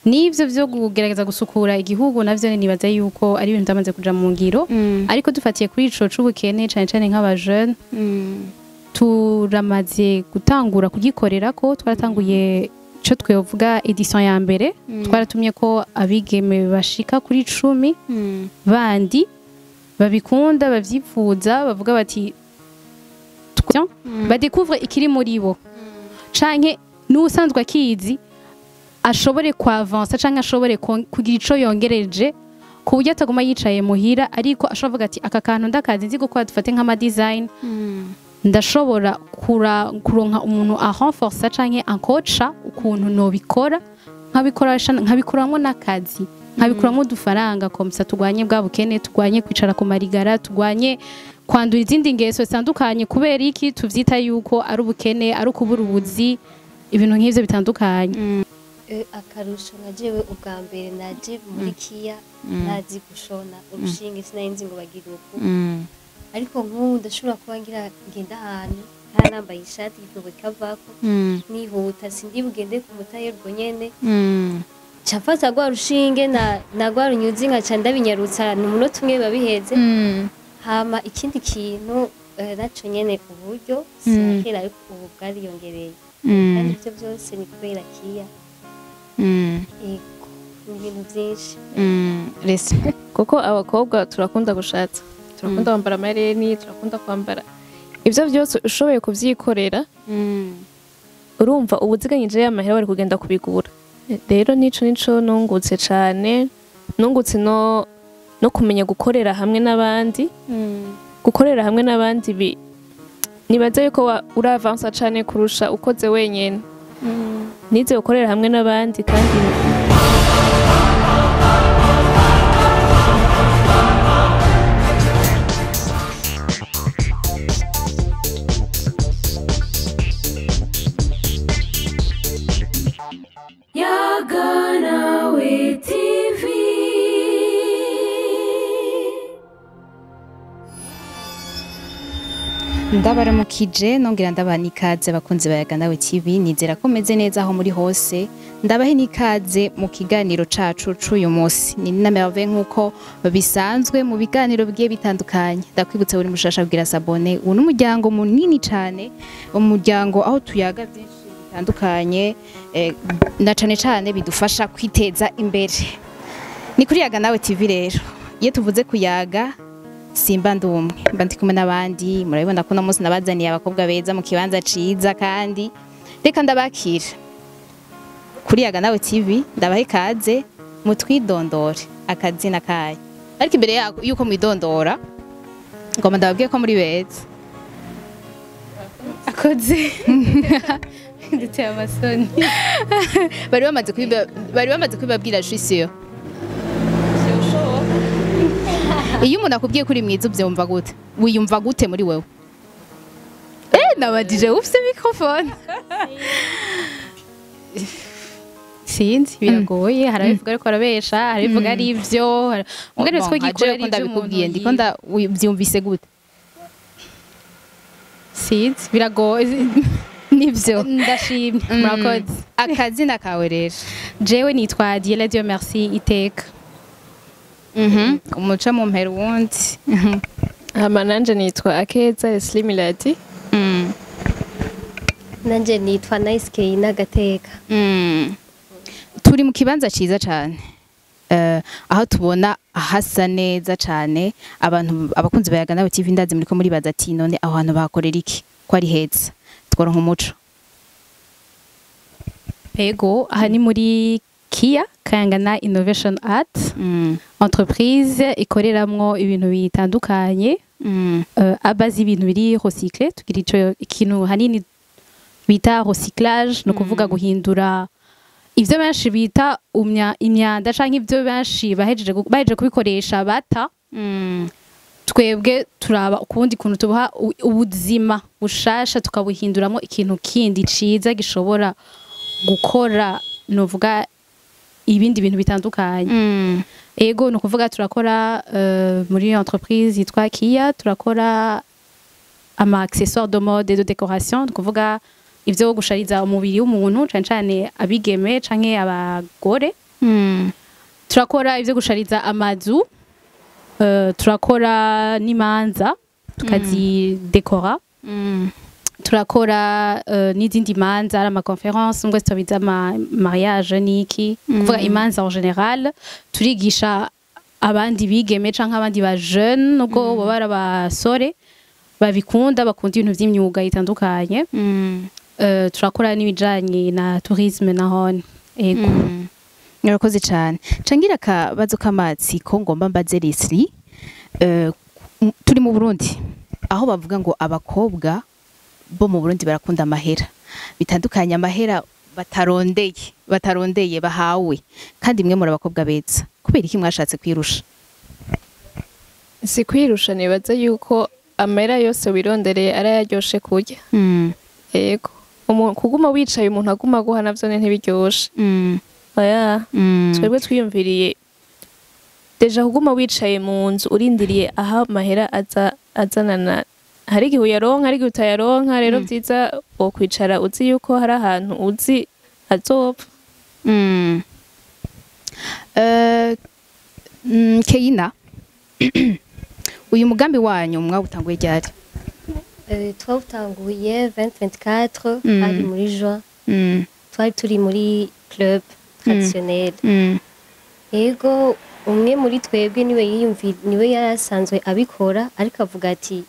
N'ivyo vyo kugerageza gusukura igihugu navyo nibaza yuko ari ibintu byamaze kuja mu ngiro. Ariko dufatiye kuri ico c'ubukene, cane cane nk'aba jeunes, turamaze gutangura kugikorera ko twaratanguye ico twovuga édition ya mbere. Twaratumye ko abigeme bashika kuri 10 bandi babikunda, bavyifuza, bavuga bati badécouvre ikiri muri bo, canke n'usanzwe akizi ashobore kwavansa canke ashobore kugira ico yongereje, ku buryo ataguma yicaye muhira, ariko ashobora kuvuga ati: "Aka kantu ndakazi, nzi gukora." Dufate nk'ama design, ndashobora kuronka umuntu arenforsa canke ankoca ukuntu nobikora, nkabikoresha, nkabikuramwo n'akazi, nkabikuramwo udufaranga, comme ça turwanye bwa bukene, turwanye kwicara ku marigara, turwanye kwandura izindi ngeso zitandukanye. Kubera iki tuvyita yuko ari ubukene, ari ukubura ubuzi, ibintu nk'ivyo bitandukanye. Akarusho nka jewe, ubwa mbere naje muri KIA ntazi gushona urushinge, sinari nzi ngo bagira uku. Ariko nk'ubu ndashobora kuba ngira ngenda ahantu nta nambaye ishati, igifungo kikavako nihuta, sindi bugende ku mutahe ubwo nyene, nca mfata rwa rushinge na rwa runyuzi, nkaca ndabinyarutsa, ni umunota umwe biba biheze. Hama ikindi kintu, naco nyene uburyo sinakera, ariko ubu bwariyongereye, kandi ivyo byose ni kubera KIA. Ego, ni ibintu byinshi. Rese. Kuko abakobwa turakunda gushatsa, turakunda kwambara amahereni, turakunda kwambara ibyo byose. Ushoboye kubyikorera, urumva ubuziganyije ya mahera bari kugenda kubigura. Rero nico nungutse cane, nungutse no kumenya gukorera hamwe n'abandi. Gukorera hamwe n'abandi nibaza yuko uravansa cane kurusha ukoze wenyene. Nize gukorera hamwe n'abandi kandi. Yaganawe TV. Ndabaramukije, nongera ndabaha n'ikaze, abakunzi ba Yaganawe TV. Nizera ko meze neza aho muri hose. Ndabahe n'ikaze mu kiganiro cacu c'uyu munsi. Ni Nina Merve, nk'uko bisanzwe mu biganiro bigiye bitandukanye. Ndakwibutsa buri mushasha kugira s'abonner. Ubu n'umuryango munini cane, umuryango aho tuyaga byinshi bitandukanye, na cane cane bidufasha kwiteza imbere. Ni kuri Yaganawe TV. Rero iyo tuvuze kuyaga, simba ndi umwe, mba ndi kumwe n'abandi. Murabibona ko uno munsi nabazaniye abakobwa beza mu kibanza ciza, kandi reka ndabakira kuri Yaga Nawe TV. Ndabahe ikaze, mutwidondore akazina kayo. Ariko imbere yuko mwidondora, ngoma ndababwiye ko muri beza. Akoze duteye amasoni. Bari bamaze kubibabwira jisiyo. Iyo umuntu akubwiye ko uri mwiza, ubyumva gute? Wiyumva gute muri wewe? Nabajije ufise microphone. Sinzi, biragoye. Hari abivuga ariko arabesha, hari abivuga ari ivyo, mugabo Bon, two gikora nka jewe ari ko ivyo ndabikubwiye, umuntu ndiko byumvise gute? Sinzi, biragoye. Nivyo. Ndashimye, murakoze. Akazina kawe rero? Jewe nitwa Dieu Dieu merci Iteka. Umuca mu mpera uwundi. Hama nanje nitwa Akeza Leslie Miladi. Nanje nitwa Nice Key n'agateka. Turi mu kibanza ciza cane, aho tubona hasa neza cane. Abantu abakunzi ba Yaganawe TV, ndazi muriko muribaza ati: "None aho hantu bahakorera iki ko ari heza?" Tworonka umuco? Ego, aha ni muri KIA, Kayangana Innovation Art, entreprise ikoreramwo ibintu bitandukanye, à base y'ibintu biri recyclé. Tugira ico ikintu hanini bita recyclage, no kuvuga guhindura ivyo benshi bita imyanda canke ivyo benshi bahejeje kubikoresha bata. Twebwe turaba ukundi kuntu tubaha ubuzima bushasha, tukabuhinduramo ikintu kindi ciza gishobora gukora, novuga, ibindi bintu bitandukanye. Ego, ni ukuvuga turakora, muri entreprise yitwa KIA turakora ama accessoires de mode et de décoration, ni ukuvuga ivyo gushariza umubiri w'umuntu, cane cane abigeme canke abagore. Turakora ivyo gushariza amazu, turakora n'imanza tukazidekora, turakora n'izindi manza, ari ama conférence ngo tubiza ama mariage niki, kuvuga imanza en général. Turigisha abandi bigeme canke abandi ba jeune, nubwo baba ari abasore babikunda, bakunda ibintu vy'imyuga itandukanye. Turakora n'ibijanye na tourisme nahone, ego. Murakoze cyane. Cangira akabazo k'amatsiko ngomba mbaze Leslie. Turi mu Burundi aho bavuga ngo abakobwa bo mu Burundi barakunda amahera, bitandukanye amahera batarondeye bahawe, kandi mwe muri abakobwa beza, kubera iki mwashatse kwirusha? Si kwirusha, nibaza yuko amahera yose wirondereye arayaryoshe kurya. Yego. Kuguma wicaye umuntu aguma aguha navyo ntibiryoshe. Oya. Twebwe twiyumviriye déjà kuguma wicaye mu nzu urindiriye aho amahera aza azanana, hari igihe uyaronka, hari igihe utayaronka. Rero vyiza wokwicara uzi yuko hari ahantu uzi azopfa. Keina, uyu mugambi wanyu mwawutanguye ryari? Twawutanguye 2024, hari muri juin. Twari turi muri club traditionnel. Yego, umwe muri twebwe niwe yiyumvi, niwe yari asanzwe abikora, ariko avuga ati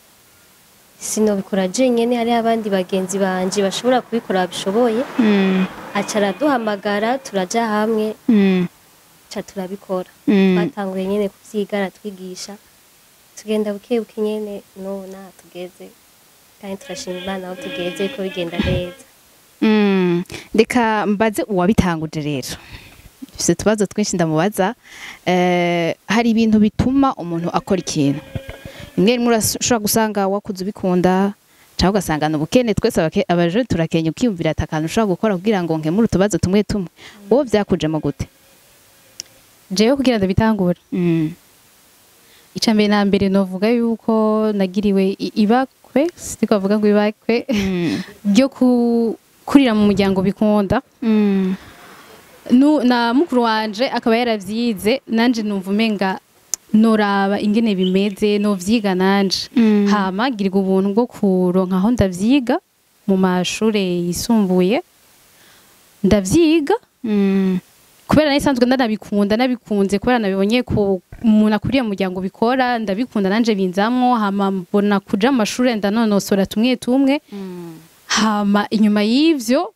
sinobikora jenyene, hariho abandi bagenzi banje bashobora kubikora babishoboye. Aca araduhamagara, turaja hamwe, ca turabikora. Twatanguye nyene kuvyiga, aratwigisha, tugenda buke buke nyene, n'ubu naha tugeze, kandi turashima Imana aho tugeze ko bigenda neza. Reka mbaze uwabitanguje rero. Mfise utubazo twinshi ndamubaza. Hari ibintu bituma umuntu akora ikintu. Rimwe rimwe urashobora gusanga wakuze ubikunda, cyangwa ugasanga ni ubukene, twese abaje turakenya, ukiyumvira ati akantu ushobora gukora kugira ngo nkemure utubazo tumwe tumwe. Wowe byakujemo gute? Jewe kugira ndabitangura, ica mbere na mbere novuga yuko nagiriwe ibakwe, siko bavuga ngo ibakwe ryo kurira mu muryango bikunda. Na mukuru wanje akaba yaravyize, nanje numva umenga noraba ingene bimeze, novyiga nanje. Hama girirwa ubuntu bwo kuronka aho ndavyiga mu mashure yisumbuye, ndavyiga. Kubera nisanzwe ndanabikunda, nabikunze kubera nabibonye ko umuntu akuriye mu muryango bikora, ndabikunda nanje binzamwo. Hama mbona kuja mu mashure, ndanonosora tumwe tumwe. Hama inyuma y'ivyo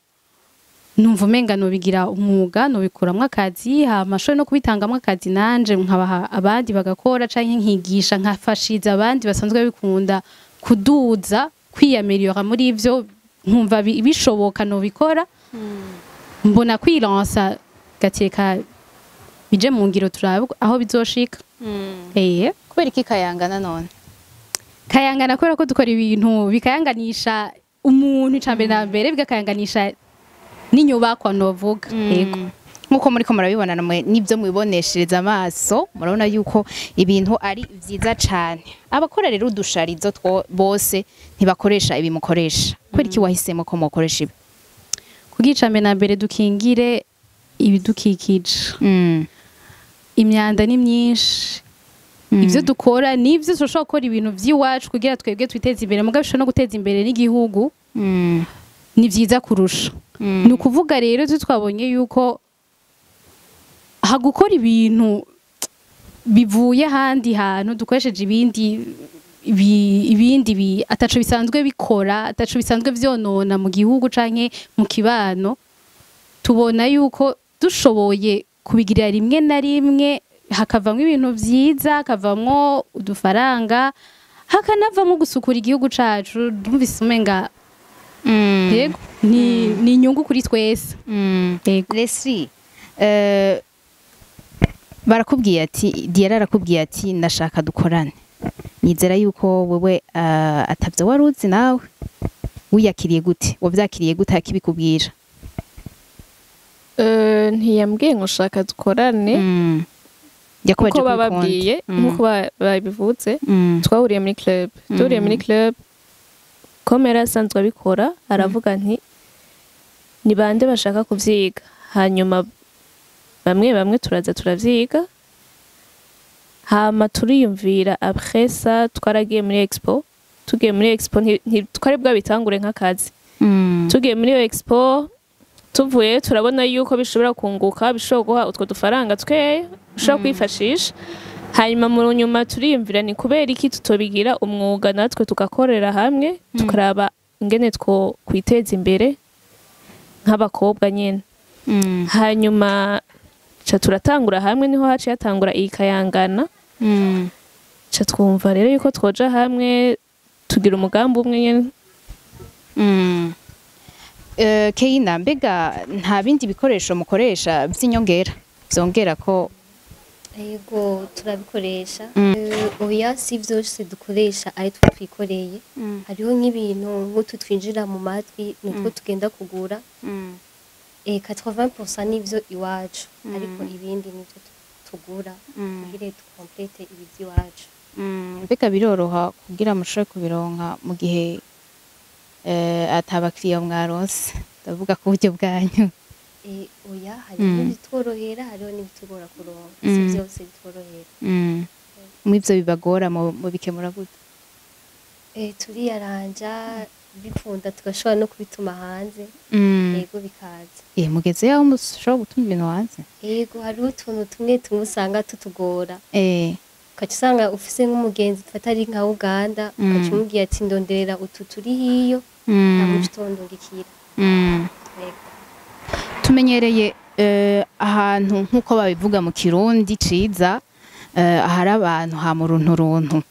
numva umenga nobigira umwuga, nobikuramwo akazi, hama nshobore no kubitangamwo akazi nanje, nkabaha abandi bagakora, canke nkigisha, nkafashiza abandi basanzwe babikunda kuduza, kwiyameliora muri ivyo, nkumva bishoboka nobikora. Mbona kwilansa, gateka bije mu ngiro, turabe aho bizoshika. Kubera iki kayangana none? Kayangana kubera ko dukora ibintu bikayanganisha umuntu icambere na mbere, bigakayanganisha n'inyubakwa novuga, yego. Nkuko muriko murabibona namwe nibyo mwiboneshereza amaso, murabona yuko ibintu ari vyiza cane. Abakora rero udusharizo two bose ntibakoresha ibi mukoresha. Kubera iki wahisemo ko mukoresha ibi? Kugira icambere na mbere dukingire ibidukikije. Imyanda ni myinshi. Ivyo dukora nivyo turashobora gukora ibintu vy'iwacu kugira twebwe twiteze imbere, mugabo bishobora no guteza imbere n'igihugu, ni vyiza kurusha. Ni ukuvuga rero ivyo twabonye yuko hagukora ibintu bivuye ahandi hantu dukoresheje ibindi ibindi ataco bisanzwe bikora, ataco bisanzwe vyonona mu gihugu canke mu kibano, tubona yuko dushoboye kubigirira rimwe na rimwe hakavamwo ibintu vyiza, hakavamwo udufaranga, hakanavamwo gusukura igihugu cacu. Numvise umenga yego, ni inyungu kuri twese. Yego. Leslie, barakubwiye ati, Diara arakubwiye ati ndashaka dukorane, nizera yuko wewe atavyo wari uzi, nawe wiyakiriye gute, wavyakiriye gute akibikubwira? Ntiyambwiye ngo shaka dukorane. Yakubaje Kuko kuri konti. Bababwiye nkuko babivuze, twahuriye muri club, duhuriye muri club, comme yari asanzwe abikora, aravuga nti ni bande bashaka kuvyiga, hanyuma Bamwe bamwe turaza turavyiga, hama turiyumvira. Après ça twaragiye muri expo. Tugiye muri expo, twari bwabitangure nk'akazi. Tugiye muri iyo expo, tuvuye turabona yuko bishobora kunguka, bishobora guha utwo dufaranga tweya ushobora kwifashisha. Hanyuma mu nyuma turiyumvira, ni kubera iki tutobigira umwuga, natwe tugakorera hamwe, tukaraba ingene two kwiteza imbere nk'abakobwa nyene. Hanyuma ca turatangura hamwe, niho haciye hatangura iyi Kayangana. Ca twumva rero yuko twoja hamwe, tugira umugambi umwe nyene. Keina, mbega nta bindi bikoresho mukoresha vy'inyongera vyongera ko? Yego, turabikoresha. Oya, si vyose dukoresha ari twe twikoreye. Hariho nk'ibintu nk'utu twinjira mu matwi, nutwo tugenda kugura. 80% nivyo iwacu, ariko ibindi nivyo tugura kugira dukomplete ibi vy'iwacu. Mbega biroroha kugira mushobore kubironka mu gihe ata bakiriya mwaronse? Ndavuga ku buryo bwanyu. Oya, hariho ibitworohera, hariho n'ibitugora kuronka. Si vyose bitworohera. Mw'ivyo bibagora mubikemura gute? Turiyaranja, bikunda tugashobora no kubituma hanze. Yego, bikaza. Mugeze yaho mushobora gutuma ibintu hanze? Yego, hariho utuntu tumwe tumwe usanga tutugora, ugaca usanga ufise nk'umugenzi, dufata ari nka Uganda, ugaca umubwira ati ndonderera utu turi hiyo, ntamuca utondungikira. Yego. Tumenyereye ahantu, nk'uko babivuga mu Kirundi ciza, ahari abantu ha mu runtu runtu.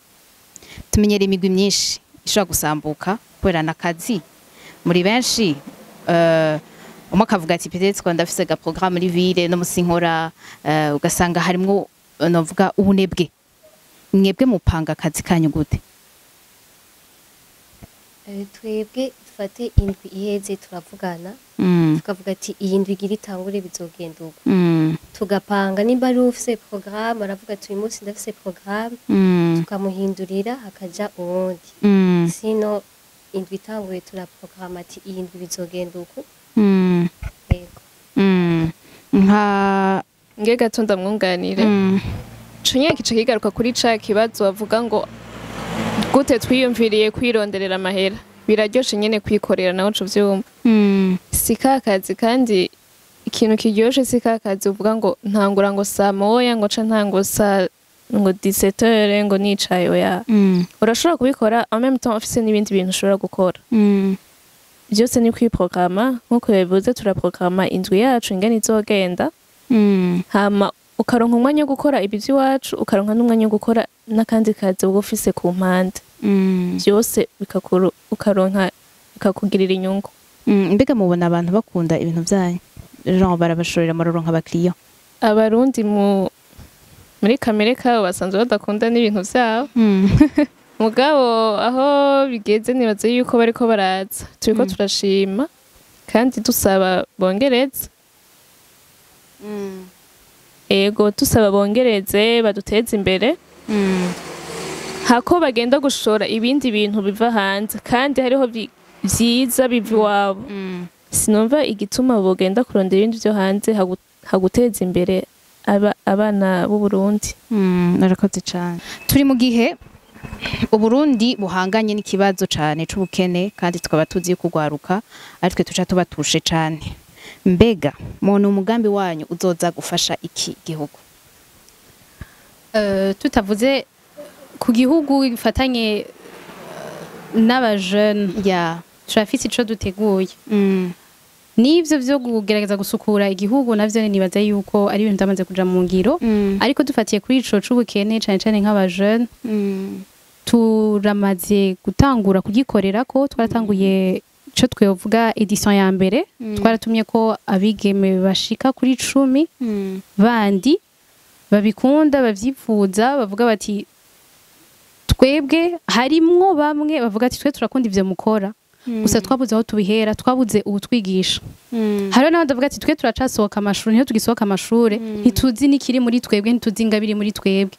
Tumenyereye imigwi myinshi ishobora gusambuka kubera n'akazi muri benshi. Umwe akavuga ati peut-être ko ndafise ga programme muri ville no musi nkora, ugasanga harimwo novuga ubunebwe. Mwebwe mupanga akazi kanyu gute? Twebwe dufate indwi iheze turavugana, tukavuga ati iyi ndwi igira itangure bizogenda uko. Tugapanga, nimba ari ufise programme aravuga ati uyu munsi ndafise programme, tukamuhindurira hakaja uwundi. Sino indwi itanguye turaprograma ati iyi ndwi bizogenda uku. Yego. Nka Nge gato ndamwunganire. Ico nyene kica kigaruka kuri ca kibazo bavuga ngo gute twiyumviriye kwironderera amahera. Biraryoshe nyene kwikorera, nawe uca uvyumva. Si ka kazi, kandi ikintu kiryoshe si ka kazi uvuga ngo ntangura ngo saa moya, ngo ca ntango saa ngo 17h ngo nicaye, oya. Urashobora kubikora en même temps ufise n'ibindi bintu ushobora gukora. Byose ni kwiprograma nk'uko yabivuze. Turaprograma indwi yacu ingene izogenda, hama ukaronka umwanya wo gukora ibi vy'iwacu, ukaronka n'umwanya wo gukora n'akandi kazi uba ufise ku mpande. Byose bikakuru ukaronka bikakugirira inyungu. Mbega mubona abantu bakunda ibintu byanyu, genre barabashorera, muraronka abakiriya? Abarundi muri kamere kabo basanzwe badakunda n'ibintu vyabo. Mugabo aho bigeze nibaze yuko bariko baraza, turiko turashima kandi dusaba bongereze. Ego, dusaba bongereze, baduteze imbere, hako bagenda gushora ibindi bintu biva hanze kandi hariho vyiza biva iwabo. Sinumva igituma bogenda kurondera ibindi vyo hanze haguteza imbere abana b'u Burundi. Narakoze cane. Turi mu gihe Uburundi buhanganye n'ikibazo cane c'ubukene, kandi tukaba tuzi yuko urwaruka ari twe tuca tubatushe cane. Mbega muntu umugambi wanyu uzoza gufasha iki gihugu? Tutavuze ku gihugu gifatanye n'abajene, turafise ico duteguye. N'ivyo vyo kugerageza gusukura igihugu navyo nibaza yuko ari ibintu byamaze kuja mu ngiro. Ariko dufatiye kuri ico c'ubukene, cane cane nk'abajene, turamaze gutangura kugikorera ko twaratanguye ico twovuga édition ya mbere. Twaratumye ko abigeme bashika kuri 10 bandi babikunda, bavyifuza, bavuga bati twebwe, harimwo bamwe bavuga ati twe turakunda ivyo mukora, gusa twabuze aho tubihera, twabuze uwutwigisha. Hariho n'abandi bavuga ati twe turacasohoka amashuri, niyo tugisohoka amashuri ntituzi n'ikiri muri twebwe, ntituzi ingabire muri twebwe.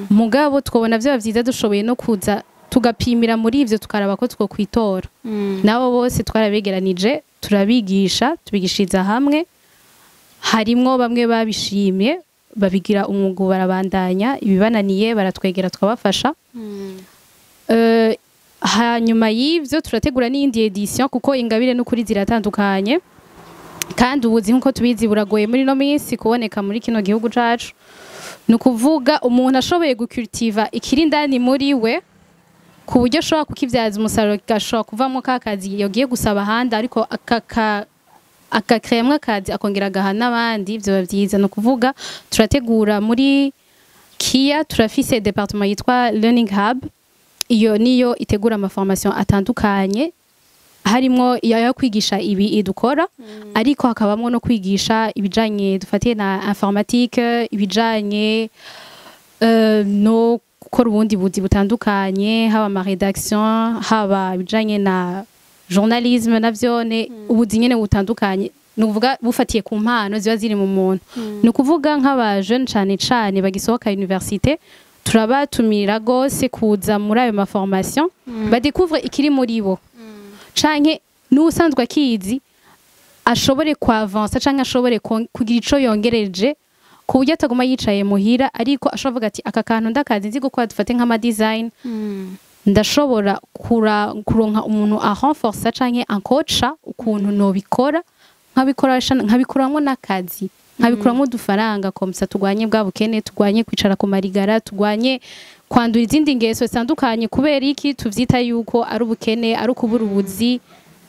Mugabo twobona vyaba vyiza dushoboye no kuza tugapimira muri ivyo, tukaraba ko twokwitora. Nabo bose twarabegeranije, turabigisha, tubigishiriza hamwe. Harimwo bamwe babishimye, babigira umwuga, barabandanya, ibibananiye baratwegera tukabafasha. Hanyuma y'ivyo turategura n'iyindi édition, kuko ingabire n'ukuri ziratandukanye, kandi ubuzi nkuko tubizi buragoye muri no minsi kuboneka muri kino gihugu cacu. Ni ukuvuga umuntu ashoboye gucultiva ikiri indani muri we ku buryo ashobora kukibyaza umusaruro, gashobora kuvamo ka kazi yagiye gusaba ahandi, ariko akakireyamwo akazi, akongera agaha n'abandi, vyoba vyiza. Ni ukuvuga turategura muri KIA, turafise département yitwa Learning Hub. Iyo niyo itegura amaformation atandukanye, harimwo iyo yo kwigisha ibi idukora, ariko hakabamwo no kwigisha ibijanye dufatiye na informatique, ibijanye no gukora ubundi buzi butandukanye, haba ama rédaction, haba ibijanye na journalisme, navyone ubuzi nyene butandukanye. Ni ukuvuga bufatiye ku mpano ziba ziri mu muntu. Ni ukuvuga nk'aba jeune, cane cane bagisohoka université, turabatumira gose kuza muri ayo maformation, badécouvre ikiri muri bo, canke n'usanzwe akizi ashobore kwavansa, canke ashobore kugira ico yongereje, ku buryo ataguma yicaye muhira, ariko ashobora kuvuga ati: "Aka kantu ndakazi, nzi gukora, dufate nk'ama design, ndashobora kuronka umuntu arenforsa canke ancoacha ukuntu nobikora, nkabikoresha, nkabikuramwo n'akazi, nkabikuramwo udufaranga." Comme ça turwanye bwa bukene, turwanye kwicara ku marigara, turwanye kwandura izindi ngeso zitandukanye. Kubera iki tuvyita yuko ari ubukene, ari ukubura ubuzi,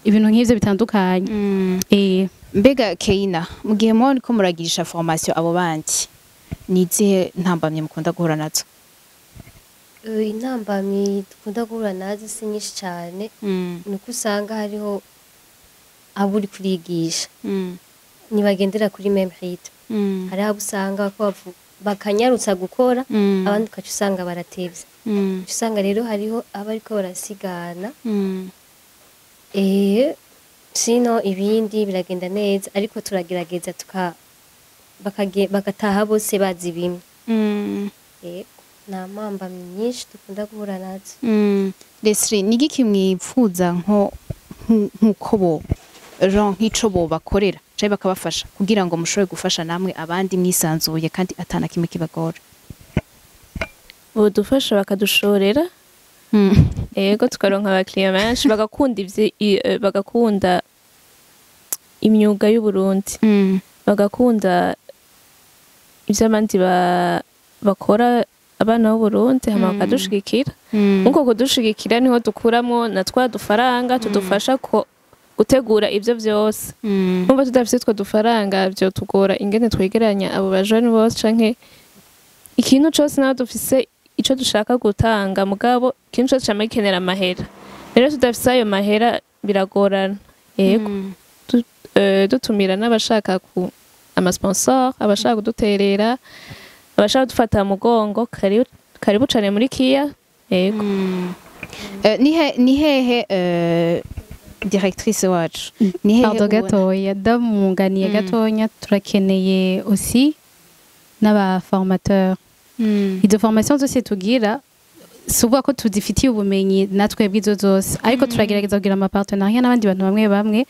ibintu nk'ivyo bitandukanye. Mbega Keina, mu gihe muba ko muragirisha formation abo bandi, ni izihe ntambamye mukunda guhura nazo? Intambamyi dukunda guhura nazo si nyinshi cyane. Ni uko usanga hariho abo uri kurigisha ntibagendera kuri même rythme. Hariho abo usanga ko bakanyarutsa gukora, abandi ugaca usanga baratevye. Uca usanga rero hariho abariko barasigana. Sino ibindi biragenda neza, ariko turagerageza tuka bagataha bose bazi bimwe. Yego, nta mpambamyi nyinshi dukunda guhura nazo. Leslie, ni igiki mwipfuza nkuko bo genre nk'ico bo bakorera canke bakabafasha kugira ngo mushobore gufasha namwe abandi mwisanzuye kandi atana kimwe kibagora? Bodufasha bakadushorera. Ego, tukaronka abakiriya benshi bagakunda bagakunda imyuga y'Uburundi, bagakunda ivyo abandi bakora, abana b'Uburundi, hama bakadushigikira. Nkuko kudushigikira niho dukuramo na twa dufaranga tudufasha ko gutegura ivyo vyose. Numva tudafise utwo dufaranga, vyotugora ingene twegeranya abo bajene bose canke ikintu cose. Naho dufise ico dushaka gutanga, mugabo ikintu cose cama gikenera amahera. Rero tudafise ayo mahera biragorana. Yego. Dutumira n'abashaka ku amasponsor, abashaka kuduterera, abashaka kudufata mu mugongo, karibu karibu cane muri KIA. Yego. Ni hehe, directrice wacu, ni hehe Pardon, gatoya, ndamwunganiye gatonya. Turakeneye aussi n'aba formateur. Izo formation zose tugira, si ukuvuga ko tuzifitiye ubumenyi natwe bw'izo zose, ariko turagerageza kugira ama partenariat n'abandi bantu bamwe bamwe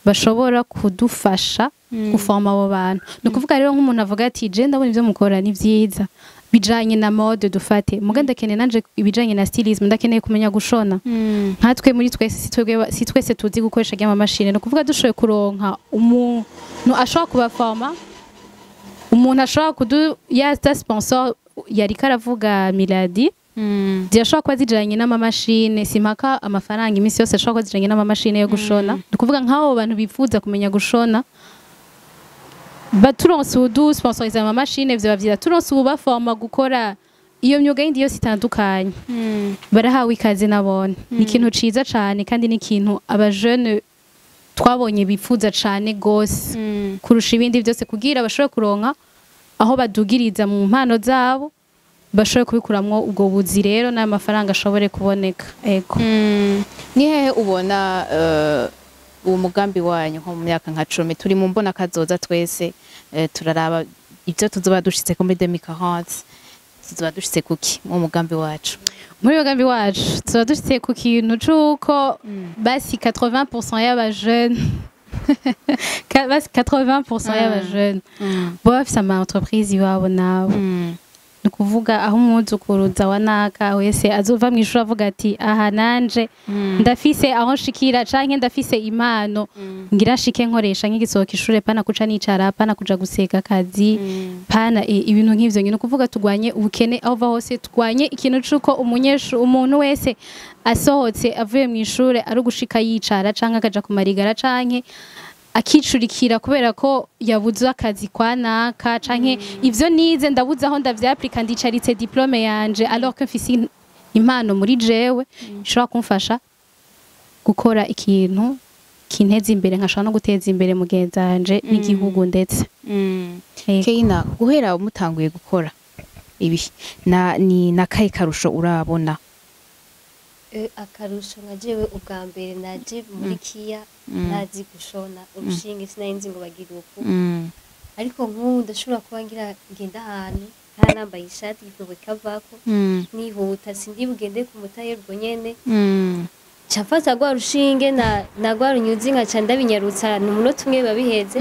bashobora kudufasha guforma abo bantu. Ni ukuvuga rero nk'umuntu avuga ati: "Je ndabona ivyo mukora ni vyiza bijanye na mode, dufate, muga ndakeneye nanje ibijanye na stylisme, ndakeneye kumenya gushona." Nkatwe muri twese, si twebwe, si twese tuzi gukoresha ry'ama machine. Ni ukuvuga dushoboye kuronka umuntu ashobora kubaforma, umuntu ashobora kudu ya sponsor yariko aravuga Miladi, zirashobora kuba zijanye n'amamashine, simpaka amafaranga iminsi yose, ashobora kuba zijanye n'amamashine yo gushona. Ni ukuvuga nk'abo bantu bifuza kumenya gushona, baturonse udu sponsoriza amamashine, vyoba vyiza. Turonse ububaforma gukora iyo myuga yindi yose itandukanye, barahawe ikaze nabone. Ni ikintu ciza cane, kandi ni ikintu abajene twabonye bifuza cane gose kurusha ibindi byose, kugira bashobore kuronka aho badugiriza mu mpano zabo, bashobore kubikuramwo ubwo buzi rero n'ayo mafaranga ashobore kuboneka. Ego. Ni hehe ubona uwo mugambi wanyu nko mu myaka nka 10? Turi mu mbona kazoza twese, turaraba ibyo tuzoba dushitse ko muri 2040, tuzoba dushitse kuki mu mugambi wacu? Muri mugambi wacu tuba dushitse ku kintu c'uko basi 80% y'abajene Basi 80% y'abajene bo bafise ama entreprise iwabo nabo. Ni ukuvuga aho umwuzukuruza wa naka wese azova mu ishuri avuga ati: "Aha nanje ndafise aho nshikira, canke ndafise impano ngira nshike nkoresha nkigisohoka ishure, pana kuca nicara, pana kuja gusega akazi, pana ibintu nk'ivyo nyine." Ukuvuga turwanye ubukene aho uva hose, turwanye ikintu c'uko umunyeshu, umuntu wese asohotse avuye mu ishure ari ugushika yicara, canke akaja kumarigara, canke akicurikira kubera ko yabuze akazi kwa naka, canke ivyo nize ndabuze aho ndavyaplika, ndicaritse diplôme yanje, alors que mfise impano muri jewe ishobora kumfasha gukora ikintu kinteza imbere, nkashobora no guteza imbere mugenzi wanje n'igihugu ndetse. Yego. Keina, guhera mutanguye gukora ibi, na ni nakahe karusho urabona? Akarusho nka jewe, ubwa mbere naje muri KIA ntazi gushona urushinge, sinari nzi ngo bagira uku, ariko nk'ubu ndashobora kuba ngira ngenda ahantu kandi nambaye ishati, igifungo kikavako nihuta, sindi bugende ku mutahe ubwo nyene, nca mfata rwa rushinge na rwa runyuzi, nkaca ndabinyarutsa, ni umunota umwe biba biheze.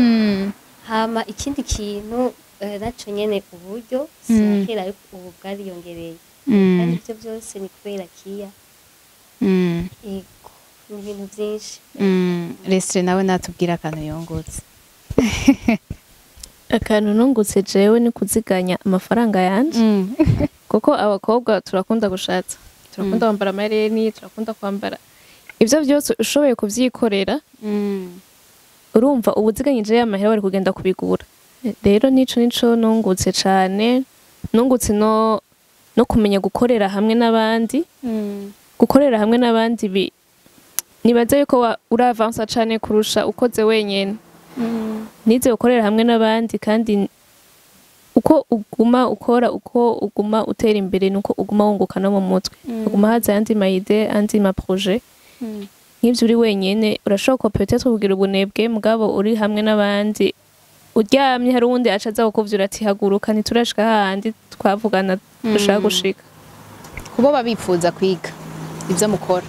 Hama ikindi kintu, naco nyene uburyo sinakera, ariko ubu bwariyongereye, kandi ivyo byose ni kubera KIA. Ego, ni ibintu byinshi. Restre nawe natubwira akantu yongotse. Akantu nungutse jewe ni kuziganya amafaranga yanje, kuko abakobwa turakunda gushatsa, turakunda kwambara amahereni, turakunda kwambara ivyo byose. Ushoboye kuvyikorera, urumva uba uziganyije ya mahera wari kugenda kubigura. Rero nico nungutse cane. Nungutse no kumenya gukorera hamwe n'abandi. Gukorera hamwe n'abandi nibaza yuko uravansa cane kurusha ukoze wenyene. Nize gukorera hamwe n'abandi, kandi uko uguma ukora, uko uguma utera imbere, nuko uguma wunguka no mu mutwe, uguma haza ayandi ma idées, andi ma projets. Nk'ivyo uri wenyene urashobora ko peut-être kugira ubunebwe, mugabo uri hamwe n'abandi, uryamye hari uwundi aca aza kukuvyura ati: "Haguruka, ntiturashika hahandi twavugana dushaka gushika." Kubo babipfuza kwiga ibyo mukora,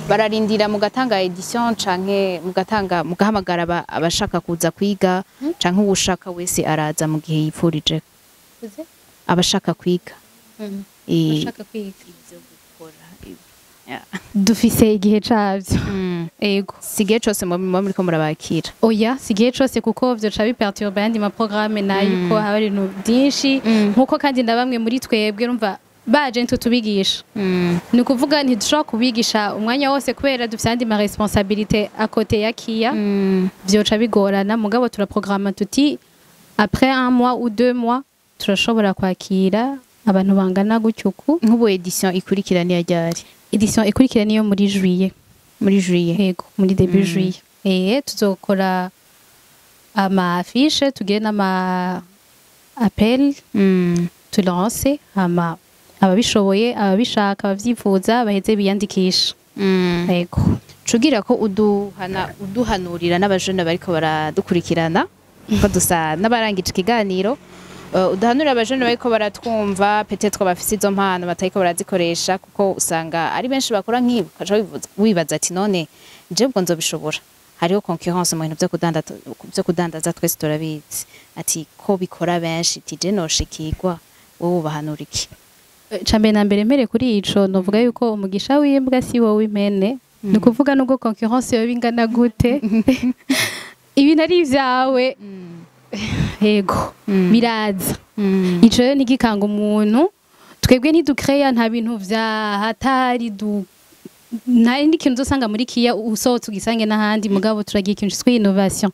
bararindira mugatanga édition, canke mugatanga, mugahamagara abashaka kuza kwiga, canke uwushaka wese araza mu gihe yipfurije, abashaka kwiga? Bashaka kwiga Ivyo gukora. Yeah. Dufise igihe cavyo, ego. Si igihe cose muba muriko murabakira? Oya, si igihe cose, kuko vyoca biperturba ayandi ma programmes nayo, ko haba hari ibintu byinshi. Nkuko kandi na bamwe muri twebwe, urumva, baje ntitubigisha, ni ukuvuga ntidushobora kubigisha umwanya wose kubera dufise andi ma responsabilités à côté ya KIA, vyoca bigorana. Mugabo turaprograma tuti: après un mois ou 2 mois turashobora kwakira abantu bangana gutyo uku. Nk'ubu édition ikurikira niya ryari? Édition ikurikira niyo muri juillet. Muri juillet? Yego, muri début juillet. Tuzokora ama affiche, tugire n'ama appel, tulance, hama ababishoboye, ababishaka, abavyifuza baheze biyandikisha. Yego. Cugira ko uduhana, uduhanurira n'abajene bariko baradukurikirana, ko dusa n'abarangije ikiganiro. Uduhanurira abajene bariko baratwumva, peut-être bafise izo mpano batariko barazikoresha, kuko usanga ari benshi bakora nk'ibi, ukaca wibaza ati: "None je ubwo nzobishobora?" Hariho concurrence mu bintu vyo kudandaza, twese turabizi. Ati ko bikora benshi, ati je noshikirwa, wowe ubahanura iki? Cambere na mbere, mpere kuri ico, novuga yuko umugisha w'imbwa si wowe impene. Ni ukuvuga nubwo concurrence yoba ingana gute, ibintu ari ivyawe, yego, biraza. Ico rero ntigikanga umuntu. Twebwe ntidukeya, nta bintu vya hatari du, nta n'ikintu uzosanga muri KIA usohotse ugisange n'ahandi, mugabo turagira ikintu citwa innovation.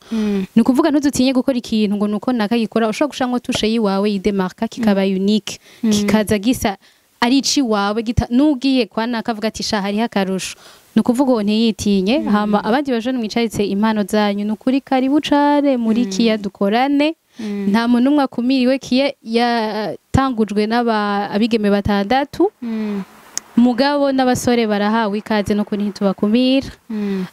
Ni ukuvuga ntudutinye gukora ikintu ngo nuko nakagikora. Ushobora gushiramwo touche yiwawe yidemarka, kikaba unique, kikaza gisa ari iciwawe, n'ugiye kwa naka avuga ati: "Sha, hariho akarusho." Ni ukuvuga uwo ntiyitinye. Hama abandi bajene mwicaritse impano zanyu, ni ukuri karibu cane muri KIA, dukorane. Nta muntu umwe akumiriwe. KIA yatangujwe n'aba abigeme batandatu, mugabo n'abasore barahawe ikaze, no kuri ntitubakumira.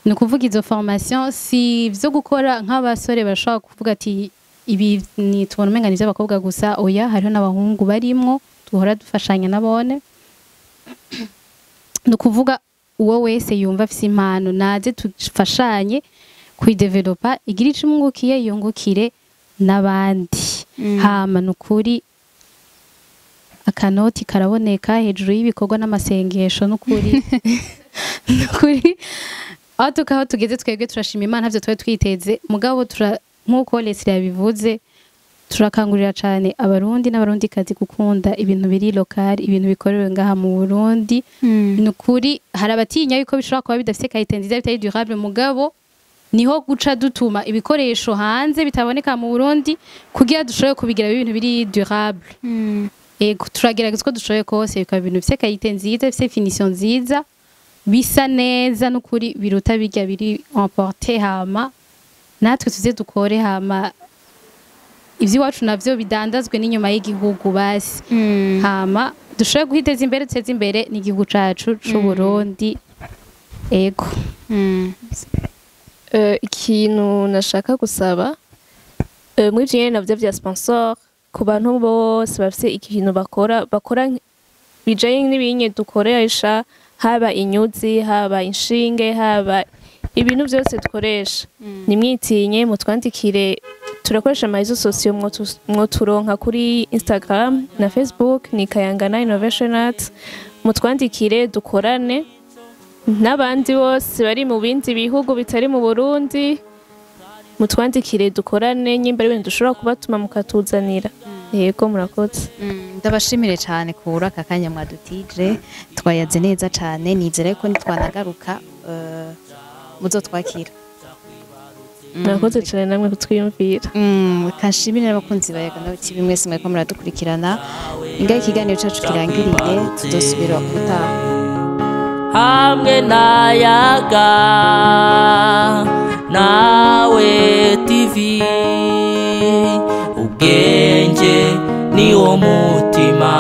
Ni ukuvuga izo formation si ivyo gukora nk'abasore bashobora kuvuga ati: "Ibi ni tubona umenga ni ivy'abakobwa gusa." Oya, hariho n'abahungu barimwo, duhora dufashanya nabone. Ni ukuvuga uwo wese yumva afise impano naze dufashanye. Kuyidevelopa igira ico imwungukiye, yungukire n'abandi. Hama nukuri akanoti karaboneka hejuru y'ibikorwa n'amasengesho. Nukuri aho tukaho tugeze twebwe turashima Imana, ntavyo twari twiteze. Mugabo tura nk'uko Leslie yabivuze, turakangurira cyane Abarundi n'Abarundikazi gukunda ibintu biri local, ibintu bikorewe ngaha mu Burundi. Nukuri hari abatinya yuko bishobora kuba bidafite qualité nziza, bitari durable, mugabo niho guca dutuma ibikoresho hanze bitaboneka mu Burundi kugira dushobore kubigira ibintu biri durable. Ego, turagerageza uko dushoboye kose bikaba ibintu bifite qualité nziza, bifite finition nziza, bisa neza n'ukuri biruta birya biri importé. Hama natwe tuze dukore, hama ivy'iwacu navyo bidandazwe n'inyuma y'igihugu basi, hama dushobore guhiteza imbere, duteze imbere n'igihugu cacu c'u Burundi. Ego. Ikintu nashaka gusaba muri ivyo nyene navyo vya sponsor, ku bantu bose bafise ikintu bakora bijanye n'ibinye dukoresha, haba inyuzi, haba inshinge, haba ibintu byose dukoresha, nimwitinye mutwandikire. Turakoresha ama réseaux sociaux, mwoturonka kuri Instagram na Facebook, ni Kayangana Innovation Art. Mutwandikire dukorane n'abandi bose bari mu bindi bihugu bitari mu Burundi. Mutwandikire dukorane, nyimba ari ibintu dushobora kubatuma mukatuzanira. Yego, murakoze. Ndabashimire cyane kuri aka kanya mwadutije, twayaze neza cyane. Nizere ko nitwanagaruka muzotwakira. Murakoze cyane namwe kutwiyumvira. Kanshimire n'abakunzi ba Yaga Nawe TV mwese mwariko muradukurikirana. Ingahe ikiganiro cacu kirangiriye, tuzosubira ubutaha. Hamwe n'Ayaga Nawe TV, ubwenge ni wo mutima,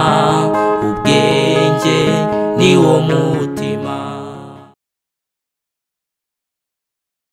ubwenge ni wo mutima.